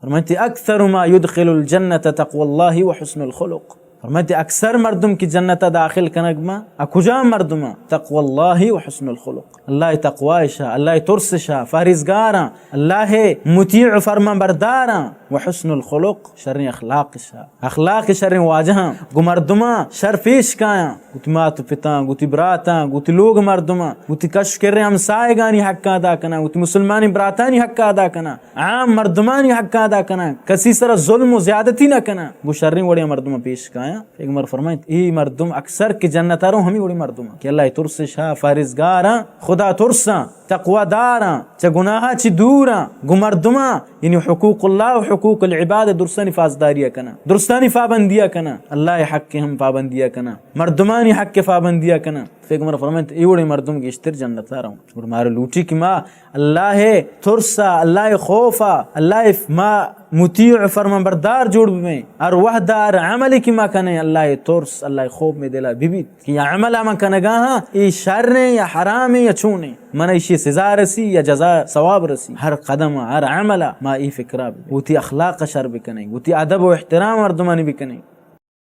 فرمائیت اکثر ما یدخل الجنة تقوی اللہ و حسن الخلق۔ فرمائیت اکثر مردم کہ جنت ءَ داخل کنگ باں، آ کجام مردم آں؟ تقوی اللہ و حسن الخلق۔ اللہ ءِ تقوی اِش آں، اللہ ءِ ترس اِش آں، پہریزگار آں، اللہ ءِ مطیع و فرمان بردار آں، و حسن الخلق، شریں اخلاق اِش آں۔ اخلاق شریں واجہاں، گوں مردماں شر پیش کایاں، گوں وتی مات و پتاں، گوں وتی براتاں، گوں وتی لوگ مردماں، گوں وتی کش کریں ہمسائگانی حق ادا کناں، گوں وتی مسلمانیں براتانی حق ادا کناں، عام مردمانی حق ادا کناں، کسی سرا ظلم و زیادتی نہ کناں، گوں شریں وڑیں مردماں پیش کایاں۔ پیغمبر فرمائیت، اے مردم اکثر کہ جنت ءَ روں ہمے وڑیں مردماں کہ اللہ ءِ ترس اِش آں، پہریزگاراں، خدا ترساں، تقوی داراں، چہ گناہاں چہ دوراں، گوں مردماں، یعنی حقوق اللہ و حقوق العباد، درستانی پاسداری ءَ کناں، درستانی پابندی ءَ کناں، اللہ ءِ حق ءِ ہم پابندی ءَ کناں، مردمانی حق ءِ پابندی ءَ کناں۔ پیغمبر فرمائیت، اے وڑیں مردم گیشتر جنت ءَ روں۔ اور مارا لوٹی کہ ما اللہ ءِ ترس ءَ، اللہ ءِ خوف ءَ، اللہ ءِ ما مطیع و فرمان بردار جوڑ ببیں۔ ہر وہد ءَ ہر عملے کہ ما کنیں، اللہ ءِ ترس، اللہ ءِ خوف مئے دل ءَ ببیت کہ اے عمل ءَ ما کنگا آں، اے شریں یا حرامیں یا چونیں، من ءَ ایشی سزا رسی یا جزا ثواب رسی۔ ہر قدم ءَ، ہر عمل ءَ ما اے فکر ءَ ببیں، وتی اخلاق ءَ شر بکنیں، وتی ادب و احترام مردمانی بکنیں۔